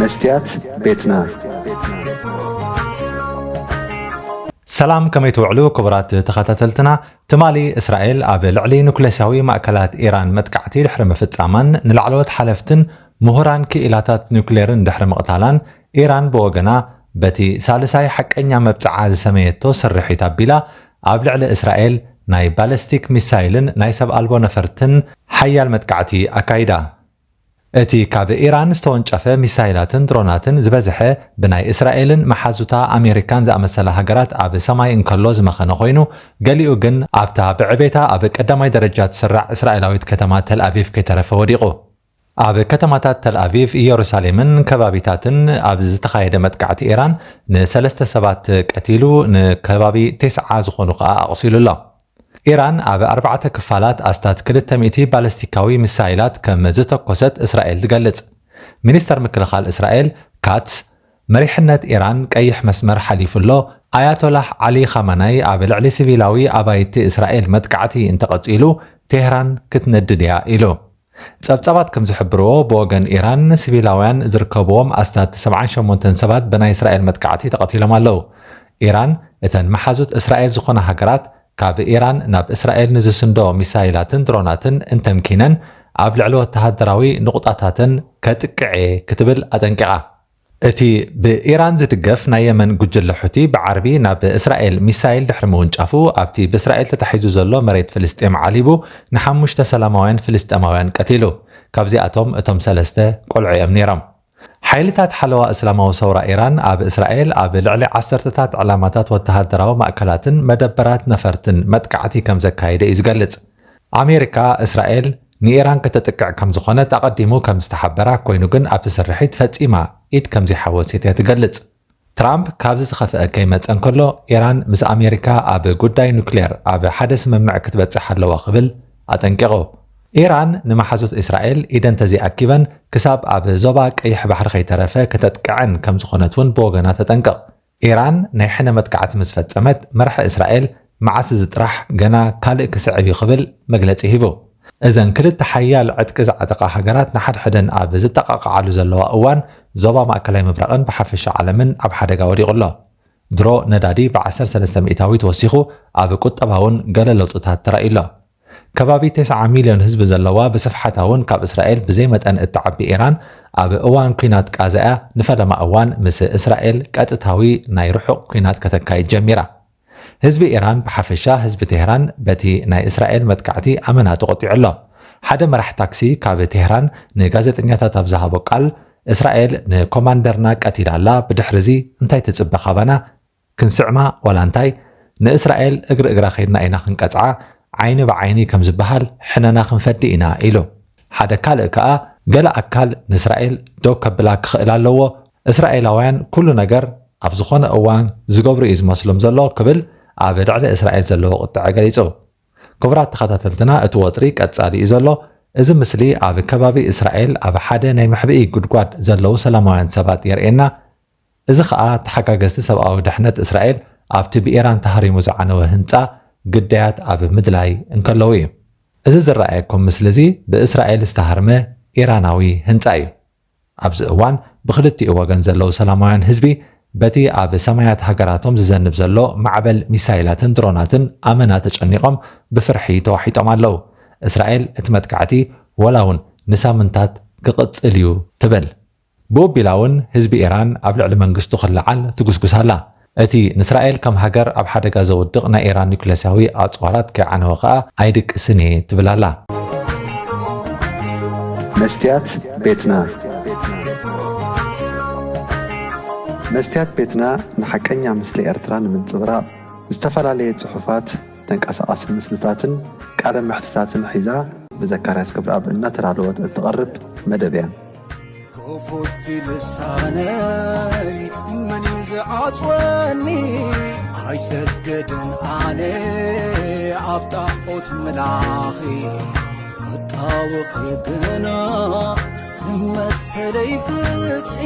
መስትያት ቤትና። ሰላም፣ ከመይ ትውዕሉ ክቡራት ተኸታተልትና? ትማሊ እስራኤል ኣብ ልዕሊ ኑክለስያዊ ማእከላት ኢራን መጥቃዕቲ ድሕሪ ምፍጻማን ንላዕለዎት ሓለፍትን ምሁራን ክኢላታት ኑክሌርን ድሕሪ ምቕታላን፣ ኢራን ብወገና በቲ ሳልሳይ ሓቀኛ መብጽዓ ዝሰመየቶ ስርሒት ኣቢላ ኣብ ልዕሊ እስራኤል ናይ ባለስቲክ ሚሳይልን ናይ ሰብ ኣልቦ ነፈርትን ሓያል መጥቃዕቲ ኣካይዳ። እቲ ካብ ኢራን ዝተወንጨፈ ሚሳይላትን ድሮናትን ዝበዝሐ ብናይ እስራኤልን መሓዙታ ኣሜሪካን ዝኣመሰላ ሃገራት ኣብ ሰማይ እንከሎ ዝመኸነ ኮይኑ፣ ገሊኡ ግን ኣብታ ብዕቤታ ኣብ ቀዳማይ ደረጃ ትስራዕ እስራኤላዊት ከተማ ተልኣቪቭ ከይተረፈ ወዲቑ። ኣብ ከተማታት ተልኣቪቭ፣ ኢየሩሳሌምን ከባቢታትን ኣብ ዝተኻየደ መጥቃዕቲ ኢራን ንሰለስተ ሰባት ቀቲሉ፣ ንከባቢ ቴስዓ ዝኾኑ ከኣ ኣቑሲሉ ኣሎ። ኢራን ኣብ ኣርባዕተ ክፋላት ኣስታት ክልተ ሚእቲ ባለስቲካዊ ሚሳይላት ከም ዝተኮሰት እስራኤል ትገልጽ። ሚኒስተር ምክልኻል እስራኤል ካትስ፣ መሪሕነት ኢራን ቀይሕ መስመር ሓሊፉ ኣሎ፣ ኣያቶላህ ዓሊ ኻመናይ ኣብ ልዕሊ ሲቪላዊ ኣባይቲ እስራኤል መጥቃዕቲ እንተቐጺሉ፣ ቴህራን ክትነድድ እያ ኢሉ። ጸብጻባት ከም ዝሕብርዎ፣ ብወገን ኢራን ሲቪላውያን ዝርከብዎም ኣስታት ሰብዓን ሸሞንተን ሰባት ብናይ እስራኤል መጥቃዕቲ ተቐቲሎም ኣለዉ። ኢራን እተን መሓዙት እስራኤል ዝኾና ሃገራት ካብ ኢራን ናብ እስራኤል ንዝስንዶ ሚሳይላትን ድሮናትን እንተምኪነን ኣብ ልዕሊ ወተሃደራዊ ንቑጣታተን ከጥቅዕ እየ ክትብል ኣጠንቂቓ። እቲ ብኢራን ዝድገፍ ናይ የመን ጉጅለ ሑቲ ብዓርቢ ናብ እስራኤል ሚሳይል ድሕሪ ምውንጫፉ ኣብቲ ብእስራኤል ተታሒዙ ዘሎ መሬት ፍልስጤም ዓሊቡ ንሓሙሽተ ሰላማውያን ፍልስጤማውያን ቀቲሉ። ካብዚኣቶም እቶም ሰለስተ ቆልዑ እዮም ነይሮም። ሓይልታት ሓለዋ እስላማዊ ሰውራ ኢራን ኣብ እስራኤል ኣብ ልዕሊ ዓሰርተታት ዕላማታት ወተሃደራዊ ማእከላትን መደበራት ነፈርትን መጥቃዕቲ ከም ዘካየደ እዩ ዝገልጽ። ኣሜሪካ፣ እስራኤል ንኢራን ከተጥቅዕ ከም ዝኾነት ኣቐዲሙ ከም ዝተሓበራ ኮይኑ ግን ኣብቲ ስርሒት ፈጺማ ኢድ ከም ዘይሓወሰት እያ ትገልጽ። ትራምፕ ካብዚ ዝኸፍአ ከይመጸ እንከሎ፣ ኢራን ምስ ኣሜሪካ ኣብ ጉዳይ ኑክሌር ኣብ ሓደ ስምምዕ ክትበጽሕ ኣለዋ ክብል ኣጠንቂቑ። ኢራን ንመሓዙት እስራኤል ኢደን ተዘይኣኪበን ክሳብ ኣብ ዞባ ቀይሕ ባሕሪ ከይተረፈ ከተጥቅዐን ከም ዝኾነት እውን ብወገና ተጠንቅቕ። ኢራን ናይ ሕነ መጥቃዕቲ ምስ ፈጸመት፣ መራሒ እስራኤል መዓስ እዚ ጥራሕ ገና ካልእ ክስዕብ እዩ ክብል መግለጺ ሂቡ። እዘን ክልተ ሓያል ዕጥቂ ዝዓጠቓ ሃገራት ንሓድሕደን ኣብ ዝጠቓቕዓሉ ዘለዋ እዋን፣ ዞባ ማእከላይ ምብራቕን ብሓፈሻ ዓለምን ኣብ ሓደጋ ወዲቑ ኣሎ። ድሮ ነዳዲ ብ ዓሰርተ ሰለስተ ሚእታዊት ወሲኹ፣ ኣብ ቁጠባ እውን ገለ ለውጥታት ተራእዩ ኣሎ። ከባቢ ተስዓ ሚልዮን ህዝቢ ዘለዋ፣ ብስፍሓታ እውን ካብ እስራኤል ብዘይ መጠን እትዓቢ ኢራን፣ ኣብ እዋን ኲናት ቃዛ እያ ንፈለማ እዋን ምስ እስራኤል ቀጥታዊ ናይ ርሑቕ ኲናት ከተካይድ ጀሚራ። ህዝቢ ኢራን ብሓፈሻ፣ ህዝቢ ቴህራን በቲ ናይ እስራኤል መጥቃዕቲ ኣመና ተቖጢዑ ኣሎ። ሓደ መራሕ ታክሲ ካብ ቴህራን ንጋዜጠኛታት ኣብ ዝሃቦ ቃል፣ እስራኤል ንኮማንደርና ቀቲላ ኣላ፣ ብድሕሪ እዚ እንታይ ትጽበ ካባና? ክንስዕማ ዋላ እንታይ? ንእስራኤል እግሪ እግራ ከይድና ኢና ክንቀጽዓ፣ ዓይኒ ብዓይኒ ከም ዝበሃል ሕነና ክንፈዲ ኢና ኢሉ። ሓደ ካልእ ከኣ፣ ገለ ኣካል ንእስራኤል ደው ከብላ ክኽእል ኣለዎ፣ እስራኤላውያን ኩሉ ነገር ኣብ ዝኾነ እዋን ዝገብሩ እዩ ዝመስሎም ዘሎ ክብል ኣብ ልዕሊ እስራኤል ዘለዎ ቁጥዐ ገሊጹ። ክቡራት ተኸታተልትና፣ እቲ ወጥሪ ቀጻሊ እዩ ዘሎ። እዚ ምስሊ ኣብ ከባቢ እስራኤል ኣብ ሓደ ናይ መሕብኢ ጉድጓድ ዘለዉ ሰላማውያን ሰባት የርእየና። እዚ ኸኣ ተሓጋገዝቲ ሰብኣዊ ድሕነት እስራኤል ኣብቲ ብኢራን ተሃሪሙ ዝዓነወ ህንጻ ግዳያት ኣብ ምድላይ እንከለዉ እዩ። እዚ ዝረኣየኩም ምስሊ እዚ ብእስራኤል ዝተሃርመ ኢራናዊ ህንጻ እዩ። ኣብዚ እዋን ብኽልቲኡ ወገን ዘለዉ ሰላማውያን ህዝቢ በቲ ኣብ ሰማያት ሃገራቶም ዝዘንብ ዘሎ ማዕበል ሚሳይላትን ድሮናትን ኣመና ተጨኒቖም ብፍርሒ ተዋሒጦም ኣለዉ። እስራኤል እቲ መጥቃዕቲ ወላ እውን ንሳምንታት ክቕጽል እዩ ትብል። ብኡቢላ እውን ህዝቢ ኢራን ኣብ ልዕሊ መንግስቱ ክለዓል ትጉስጉስ ኣላ። እቲ ንእስራኤል ከም ሃገር ኣብ ሓደጋ ዘውድቕ ናይ ኢራን ኒውክለስያዊ ኣጽዋራት ከይዓነወ ከኣ ኣይድቅስን እየ ትብል ኣላ። መስትያት ቤትና። መስትያት ቤትና ንሓቀኛ ምስሊ ኤርትራ ንምንጽብራቕ ዝተፈላለየ ጽሑፋት፣ ተንቀሳቓሲ ምስልታትን ቃለ መሕትታትን ሒዛ ብዘካርያስ ክብረኣብ እናተዳለወት እትቐርብ መደብ እያ። ክፉት ልሳነይ መን እዩ ዝዓጽወኒ? ኣይሰግድን ኣነ ኣብ ጣዖት ምላኺ፣ ክጣወኺ ግና ንመሰለይ ፍትሒ።